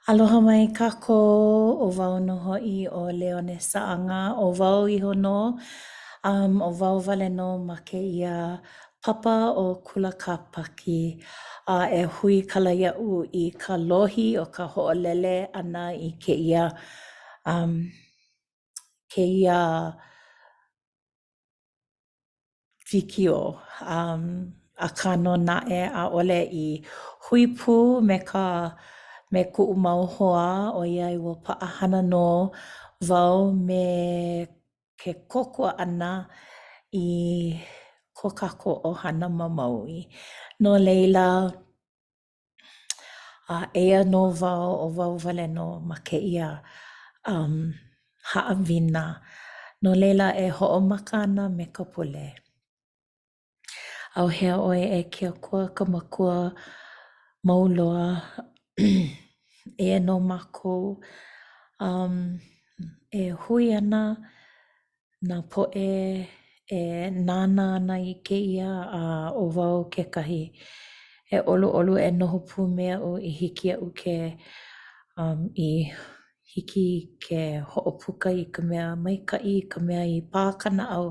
Aloha mai kākou, ʻo wau nō hoʻi ʻo Leone Saʻaga, ʻo wau iho nō um ʻo wau wale nō ma kēia papa ʻo Kula Kāpaki. A e huikala iaʻu i ka lohi o ka hoʻolele ʻana i kēia um kēia wikiō. Um, akā nō naʻe, ʻaʻole i hui pū me ka me kuʻu mau hoa ʻoiai ua paʻahana nō wau me ke kōkua ʻana i ko kākou ʻohana ma Maui. No laila, A eia nō wau, ʻo wau wale nō ma kēia um haʻawina. No laila, e hoʻomaka ana me ka pule. ʻAuhea ʻoe e ke Akua ka Makua mau loa, eia nō mākou um e hui ana nā poʻe e nānā ana i kēia a ʻo wau kekahi. E ʻoluʻolu e noho pū me aʻu i hiki iaʻu ke um i hiki ke hoʻopuka i ka mea maikaʻi, i ka mea i pā ka naʻau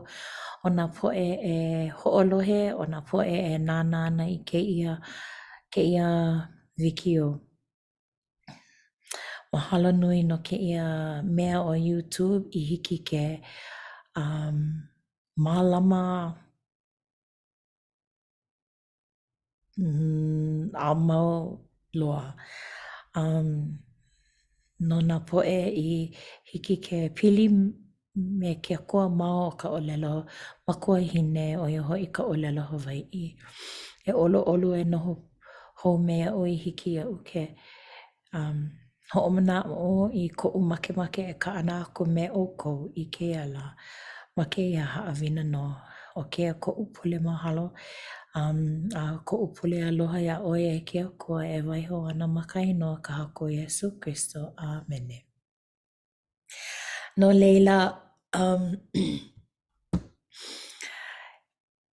o nā poʻe e hoʻolohe, o nā poʻe e nānā ana i kēia kēia wikiō. Mahalo nui no kēia mea ʻo YouTube i hiki ke um mālama a mau loa um no nā poʻe i hiki ke pili me ke Akua ma o ka ʻōlelo makuahine, ʻo ia hoʻi ka ʻōlelo Hawaiʻi. E ʻoluʻolu e noho hou me aʻu i hiki iaʻu ke um hoʻomanaʻo i koʻu makemake e kaʻana aku me ʻoukou i kēia lā ma kēia haʻawina nō. ʻO kēia koʻu pule mahalo um a koʻu pule aloha iā ʻoe e ke Akua e waiho ana ma ka inoa o ka Haku Iesū Kristo. ʻĀmene. No laila, um,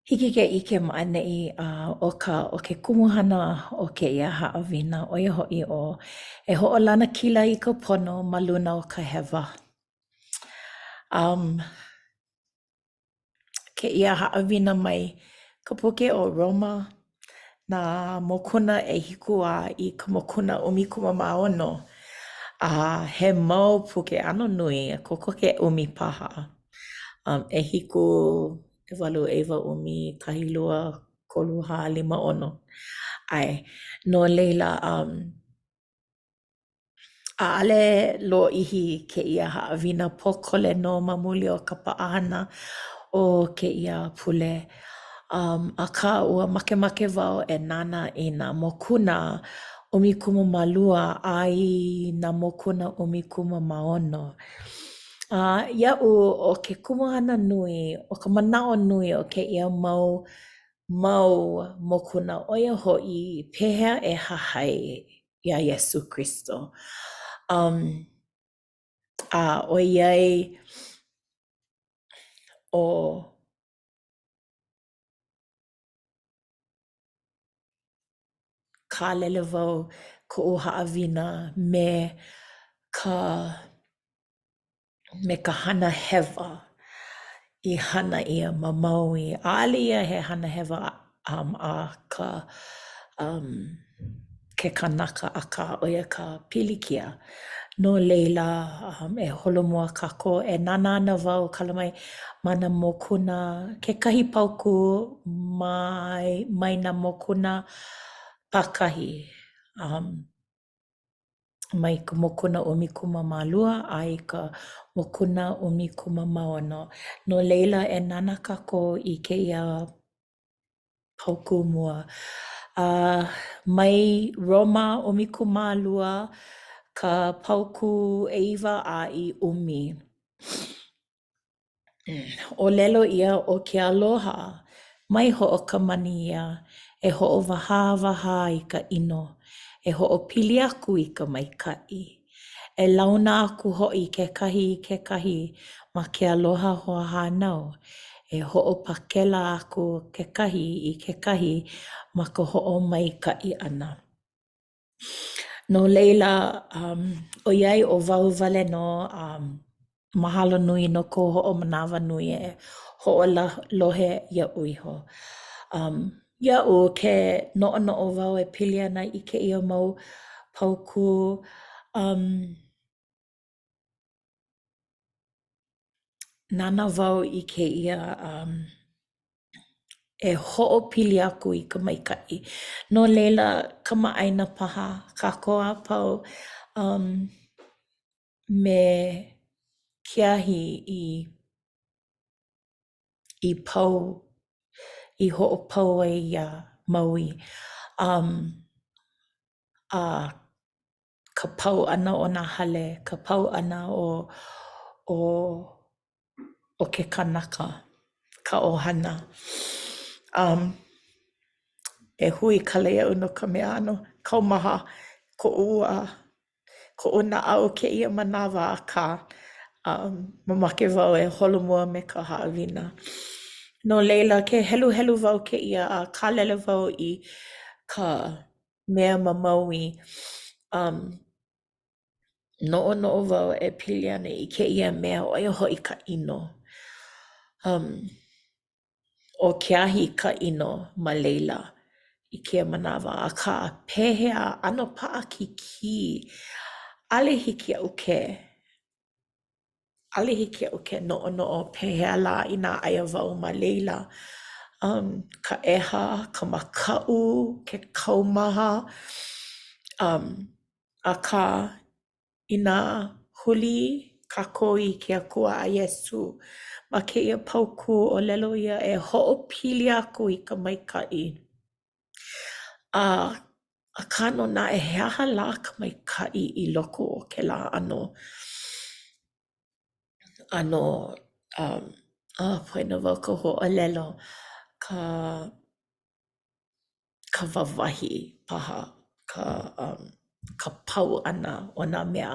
hiki ke ʻike ma ʻaneʻi uh, ʻo ka, ʻo ke kumuhana o kēia haʻawina, ʻo ia hoʻi ʻo e hoʻolanakila i ka pono ma luna o ka hewa. Um, kēia haʻawina mai ka puke ʻo Roma, nā mokuna ʻehiku a i ka mokuna 16, a he mau puke ʻano nui, kokoke ʻumi paha. Um, ʻehiku, ʻewalu, ʻeiwa, ʻumi, kahilua, kolu, hā, lima, ʻono. ʻAe, no laila, um, ʻAʻole lōʻihi kēia haʻawina pōkole nō ma muli o ka paʻahana o kēia pule. Um, akā, ua makemake wau e nānā i nā mokuna 12 a i nā mokuna 16. A iaʻu, ʻo ke kumuhana nui, ʻo ka manaʻo nui o kēia mau mau mokuna, ʻo ia hoʻi, pehea e hahai iā Iesū Kristo. Um, a ʻoiai ʻo kālele wau koʻu haʻawina me ka me ka hana hewa i hana ʻia ma Maui. ʻAʻole ia he hana hewa um a ka um ke kanaka, akā ʻo ia ka pilikia. No laila, um e holomua kākou. E nānā ana wau kala mai ma nā mokuna, kekahi paukū mai mai nā mokuna pākahi. Um mai ka mokuna 12 a i ka mokuna 16. No laila, e nānā kākou i kēia paukū mua. A mai Roma 12 ka paukū ʻeiwa a i ʻumi. ʻŌlelo ʻia ʻo ke aloha, mai hoʻokamani ia, e hoʻowahāwahā i ka ʻino, e hoʻopili aku i ka maikaʻi. E launa aku hoʻi kekahi i kekahi ma ke aloha hoahānau, e hoʻopakela aku kekahi i kekahi ma ka hoʻomaikaʻi ʻana. No laila, um, ʻoiai ʻo wau wale nō um mahalo nui no kou hoʻomanawanui e hoʻolohe iaʻu iho. Um, iaʻu ke noʻonoʻo wau e pili ana i kēia mau paukū, um, nānā wau i kēia um e hoʻopili aku i ka maikaʻi. No laila, kamaʻāina paha kākou a pau um me ke ahi i i pau, i hoʻopau ai iā Maui. Um, a ka pau ʻana o nā hale, ka pau ʻana o o o ke kanaka, ka ʻohana. Um, e huikala iaʻu no ka mea ʻano kaumaha koʻu uh koʻu naʻau kēia manawa akā um mamake wau e holomua me ka haʻawina. No laila, ke heluhelu wau kēia a kālele wau i ka mea ma Maui, um, noʻonoʻo wau e pili ana i kēia mea ʻo ia hoʻi ka ʻino. Um, ʻo ke ahi ka ʻino ma laila i kēia manawa, akā pehea, ʻano paʻakikī, ʻaʻole hiki iaʻu ke ʻaʻole hiki iaʻu ke noʻonoʻo pehea lā inā aia wau ma laila. Um, ka ʻeha, ka makaʻu, ke kaumaha, um, akā, inā huli kākou i ke Akua a Iesū ma kēia paukū ʻōlelo ia e hoʻopili aku i ka maikaʻi. A akā nō naʻe, he aha lā ka maikaʻi i loko o kēlā ʻano ʻano um a poina wau ka huaʻōlelo, ka ka wāwahi paha, ka um ka pau ʻana o nā mea.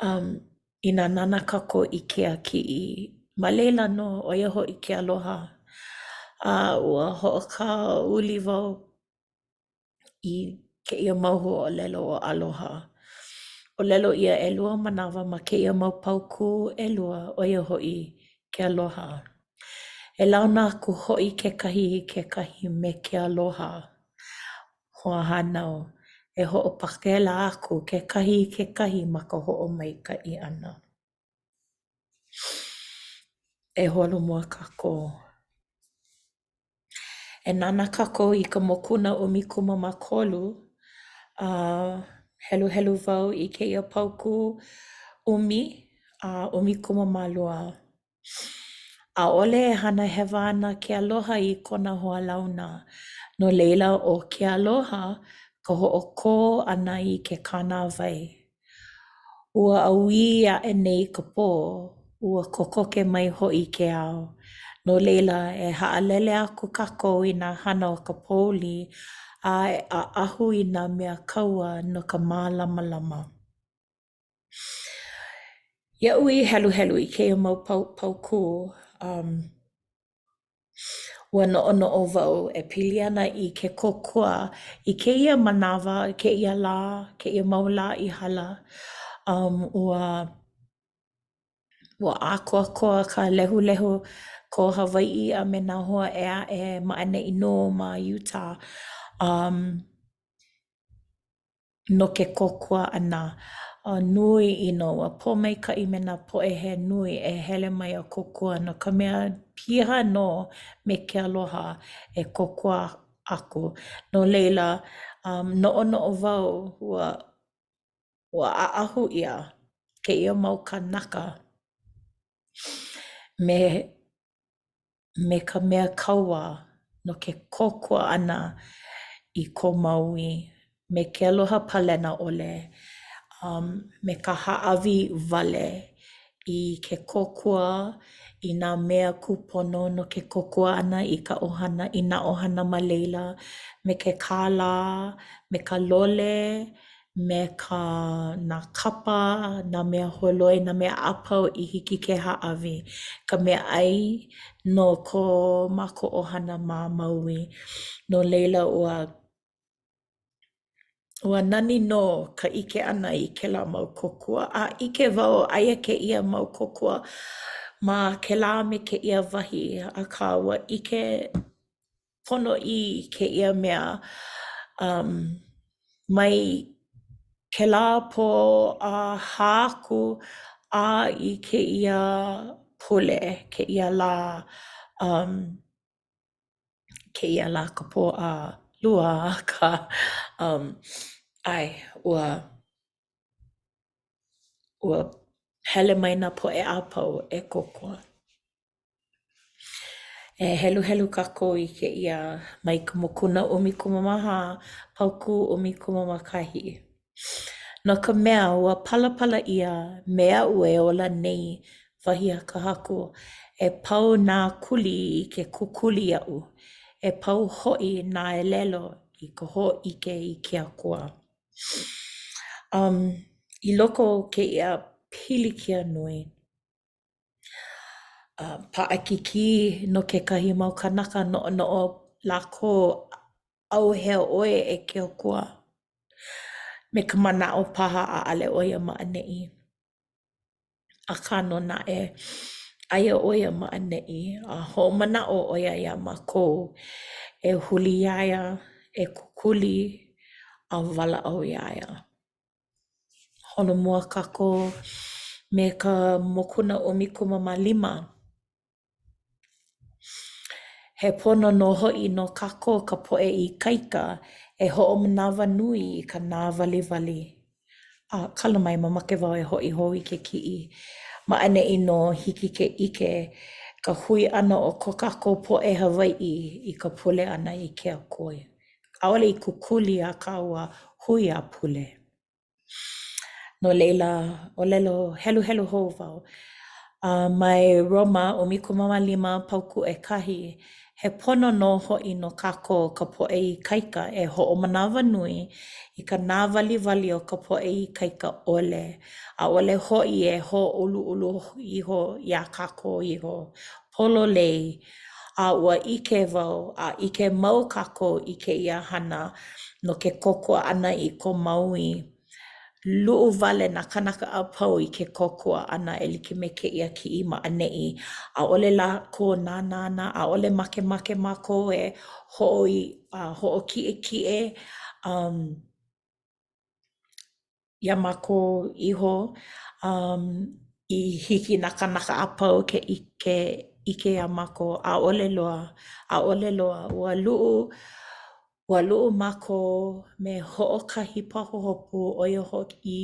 Um, inā nānā kākou i ke kiʻi, ma laila nō, ʻo ia hoʻi ke aloha. A ua hoʻokāʻuli wau i kēia mau huaʻōlelo ʻo aloha. ʻŌlelo ʻia ʻelua manawa ma kēia mau paukū ʻelua, ʻo ia hoʻi ke aloha. E launa aku hoʻi kekahi i kekahi me ke aloha hoahānau, e hoʻopakela aku kekahi i kekahi ma ka hoʻomaikaʻi ʻana. E holomua kākou. E nānā kākou i ka mokuna 13, a heluhelu wau i kēia paukū ʻumi a 12. ʻAʻole e hana hewa ana ke aloha i kona hoalauna, no laila ʻo ke aloha ka hoʻokō ʻana i ke kānāwai. Ua ʻauī aʻe nei ka pō, ua kokoke mai hoʻi ke ao. No laila, e haʻalele aku kākou i nā hana o ka pouli, a e ʻaʻahu i nā mea kaua no ka mālamalama. Iaʻu i heluhelu i kēia mau paukū, um, ua noʻonoʻo wau e pili ana i ke kōkua i kēia manawa, kēia lā, kēia mau lā i hala. Um, ua ua ʻākoakoa ka lehulehu ko Hawaiʻi a me nā hoa ʻē aʻe ma ʻaneʻi nō ma Utah. Um, no ke kōkua ʻana. A nui ʻino, ua pōmaikaʻi me nā poʻe he nui e hele mai a kōkua no ka mea piha nō me ke aloha e kōkua aku. No laila, um, noʻonoʻo wau ua ua ʻaʻahu ʻia kēia mau kānaka me me ka mea kaua no ke kōkua ʻana i ko Maui me ke aloha palena ʻole, um, me ka hāʻawi wale i ke kōkua i nā mea kūpono no ke kōkua ʻana i ka ʻohana, i nā ʻohana ma laila, me ke kālā, me ka lole, me ka nā kapa, nā mea holoi, nā mea a pau i hiki ke hāʻawi, ka meaʻai no ko mākou ʻohana ma Maui. No laila, ua. Ua nani nō ka ʻike ʻana i kēlā mau kōkua, a ʻike wau aia kēia mau kōkua ma kēlā me kēia wahi, akā ua ʻike ponoʻī kēia mea um mai kēlā Pōʻahā aku a i kēia pule, kēia lā um Kēia lā ka Pōʻalua akā um ʻae, ua ua hele mai nā poʻe a pau e kōkua. E heluhelu kākou i kēia mai ka mokuna 14, paukū 11. No ka mea, ua palapala ʻia, me aʻu e ola nei, wahi a ka Haku, e pau nā kuli i ke kukuli iaʻu, e pau hoʻi nā elelo i ka hōʻike i ke Akua. Um, i loko o kēia pilikia nui, uh, paʻakikī no kekahi mau kānaka noʻonoʻo lākou ʻAuhea ʻoe e ke Akua? Me ka manaʻo paha ʻaʻale ʻo ia ma ʻaneʻi. Akā nō naʻe, aia ʻo ia ma ʻaneʻi, a hoʻomanaʻo ʻo ia iā mākou e huli iā ia, e kukuli, a walaʻau iā ia. Holomua kākou me ka mokuna 15. He pono nō hoʻi no kākou ka poʻe ikaika e hoʻomanawanui i ka nāwaliwali. A, kala mai, mamake wau e hoʻi hou i ke kiʻi. Ma ʻaneʻi nō hiki ke ʻike ka hui ʻana o ko kākou poʻe Hawaiʻi i ka pule ʻana i ke Akua. ʻAʻole i kukuli akā ua hui a pule. No laila, ʻōlelo heluhelu hou wau. A mai Roma 15 paukū ʻekahi, he pono nō hoʻi no kākou ka poʻe ikaika e hoʻomanawanui i ka nāwaliwali o ka poʻe ikaika ʻole, ʻaʻole hoʻi e hōʻuluʻulu iho iā kākou iho pololei, a ua ʻike wau a ʻike mau kākou i kēia hana no ke kōkua ʻana i ko Maui. Luʻu wale nā kānaka a pau i ke kōkua ʻana e like me kēia kiʻi ma ʻaneʻi. ʻAʻole lākou nānā ana, ʻaʻole makemake mākou e hoʻoi, a hoʻokiʻekiʻe um iā mākou iho um i hiki nā kānaka a pau ke ʻike ʻike iā mākou. ʻAʻole loa, ʻaʻole loa. Ua luʻu, ua luʻu mākou me hoʻokahi pahuhopu ʻo ia hoʻi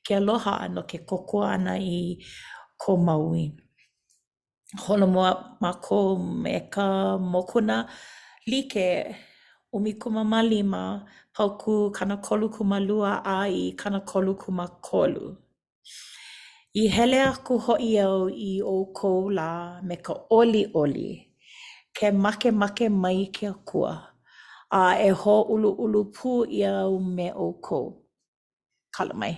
ke aloha no ke kōkua ʻana i ko Maui. Holomua mākou me ka mokuna like 15, paukū 32 a i 33. I hele aku hoʻi au i ʻoukou lā me ka ʻoliʻoli, ke makemake mai ke Akua, a e hōʻuluʻulu pū ʻia au me ʻoukou. Kala mai.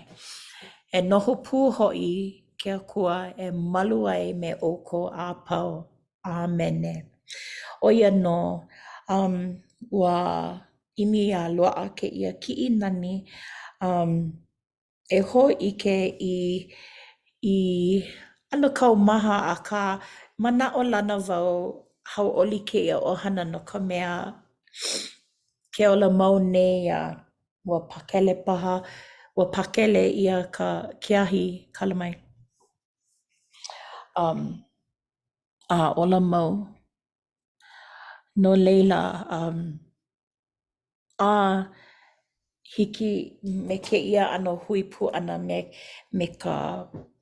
E noho pū hoʻi ke Akua e malu ai me ʻoukou a pau. ʻĀmene. ʻO ia nō, um, ua ʻimi a loaʻa kēia kiʻi nani, um, e hōʻike i i ʻano kaumaha akā manaʻolana wau hauʻoli kēia ʻohana no ka mea ke ola mau nei a ua pakele paha, ua pakele ʻia ka ke ahi, kala mai. Um, a ola mau. No laila, um, a hiki me kēia ʻano hui pū ʻana me me ka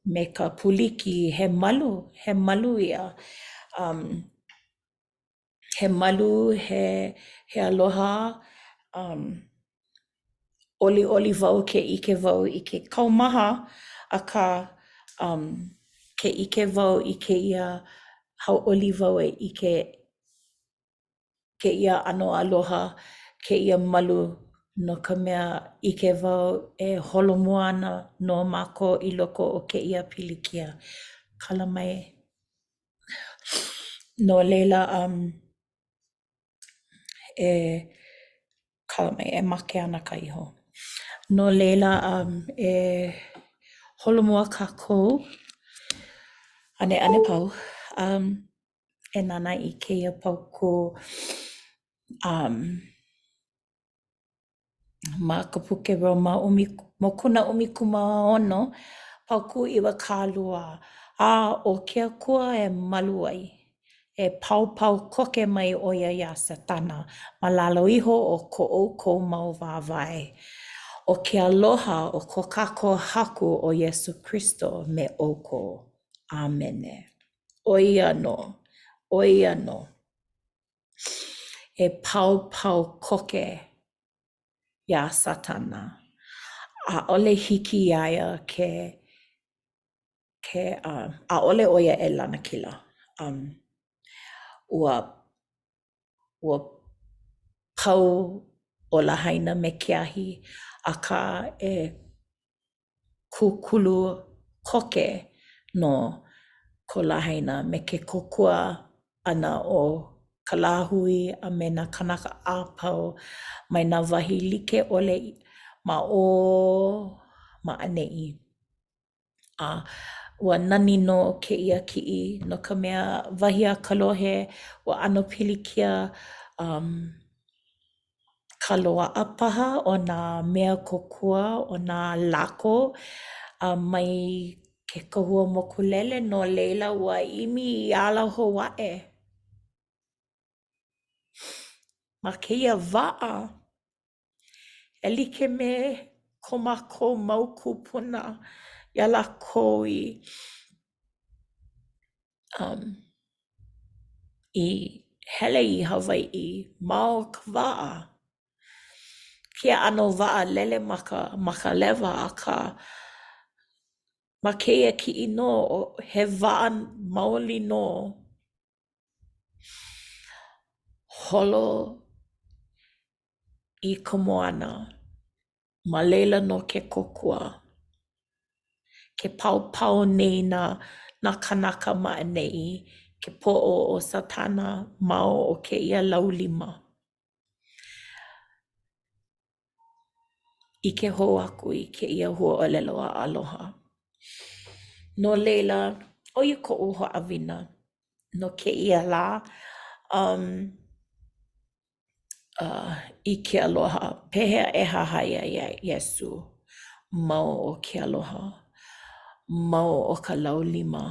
me ka pūliki, he malu, he malu ia. Um, he malu, he he aloha, um, ʻoliʻoli wau ke ʻike wau i ke kaumaha, akā um, ke ʻike wau i kēia hauʻoli wau e ʻike kēia ʻano aloha, kēia malu no ka mea ʻike wau e holomua ana nō mākou i loko o kēia pilikia. Kala mai. No laila, um, e kala mai, e make ana ka iho. No leila, um, e holomua kākou ʻaneʻane pau um e nānā i kēia paukū um ma ka puke Roma ʻumi, mokuna 16, paukū 20. A ʻo ke Akua e malu ai, e paopao koke mai ʻo ia iā Sātana ma lalo iho o ko ʻoukou mau wāwae. ʻO ke aloha o ko kākou Haku ʻo Iesū Kristo me ʻoukou. ʻĀmene. ʻO ia nō, ʻo ia nō. E paopao koke iā Sātana. ʻAʻole hiki iā ia ke, ke, uh, ʻaʻole ʻo ia e lanakila. Um, ua, ua pau ʻo Lahaina me ke ahi, akā e kūkulu koke nō ko Lahaina me ke kōkua ʻana o ka lāhui a me nā kānaka a pau mai nā wahi like ʻole ma ʻō ma ʻaneʻi. A ua nani nō kēia kiʻi no ka mea, wahi a ka lohe, ua ʻano pilikia um ka loaʻa paha o nā mea kōkua, o nā lako a mai ke kahua mokulele, no laila ua ʻimi i ala hou aʻe ma kēia waʻa e like me ko mākou mau kūpuna iā lākou i um i hele i Hawaiʻi ma o ka waʻa. Kēia ʻano waʻa lele ma ka ma ka lewa, akā ma kēia kiʻi nō, he waʻa maoli nō. Holo i ka moana. Ma laila nō ke kōkua. Ke paopao nei nā nā kānaka ma ʻaneʻi ke poʻo o Sātana ma o kēia laulima. ʻIke hou aku i kēia huaʻōlelo ʻo aloha. No laila, ʻo ia koʻu haʻawina no kēia lā. Um uh, i ke aloha. Pehea e hahai ai iā Iesū ma o ke aloha, ma o ka laulima?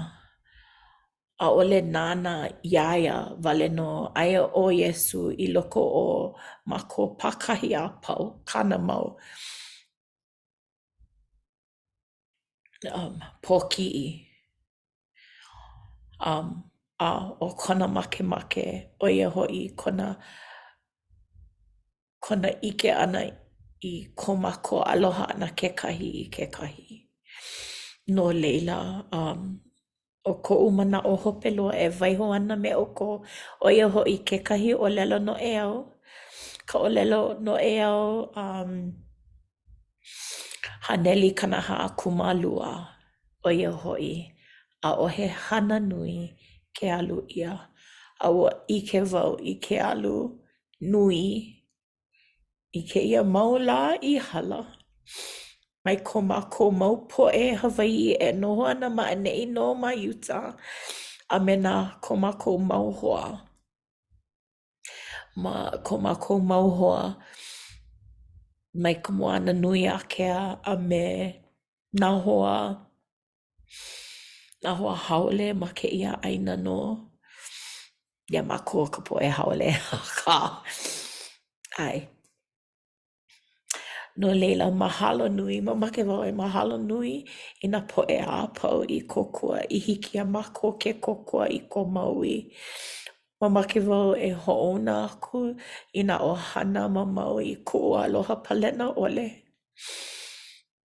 ʻAʻole nānā iā ia wale nō, aia ʻo Iesū i loko o mākou pākahi a pau, kāna mau um, pōkiʻi. Um, a ʻo kona makemake, ʻo ia hoʻi kona kona ʻike ʻana i ko mākou aloha ʻana kekahi i kekahi. No laila, um, ʻo koʻu manaʻo hope loa e waiho ana me ʻoukou, ʻo ia hoʻi kekahi ʻōlelo noʻeau, ka ʻōlelo noʻeau um, 142, ʻo ia hoʻi, ʻaʻohe hana nui ke alu ʻia. A ua ʻike wau i ke alu nui I kēia mau lā i hala, mai ko mākou mau poʻe Hawaiʻi e noho ana ma ʻaneʻi nō ma Utah a me nā ko mākou mau hoa, ma ko mākou mau hoa mai ka moana nui ākea a me nā hoa, nā hoa haole ma kēia ʻāina nō. Iā mākou ka poʻe haole, akā, ʻae. No laila, mahalo nui, mamake wau e mahalo nui i nā poʻe a pau i kōkua i hiki iā mākou ke kōkua i ko Maui. Mamake wau e hoʻouna aku i nā ʻohana ma Maui i kuʻu aloha palena ʻole.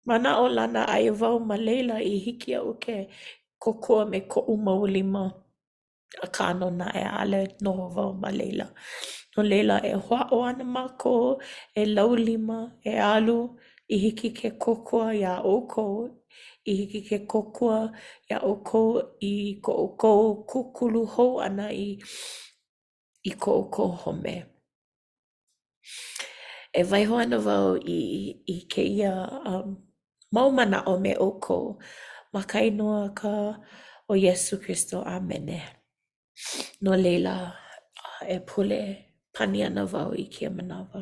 Manaʻolana aia wau ma laila i hiki iaʻu ke kōkua me koʻu mau lima. Akā nō naʻe, ʻaʻole noho wau ma laila. No laila, e hoʻāʻo ana mākou e laulima, e alu i hiki ke kōkua iā ʻoukou, i hiki ke kōkua iā ʻoukou i ko ʻoukou kūkulu hou ʻana i i ko ʻoukou home. E waiho ana wau i i kēia um mau manaʻo me ʻoukou ma ka inoa ka o Iesū Kristo. ʻĀmene. No laila, e pule pani ana wau i kēia manawa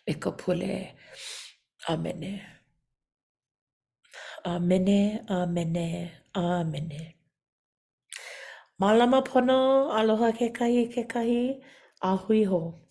me ka pule ʻĀmene. ʻĀmene, ʻāmene, ʻāmene. Mālama pono, aloha kekahi i kekahi, a hui hou.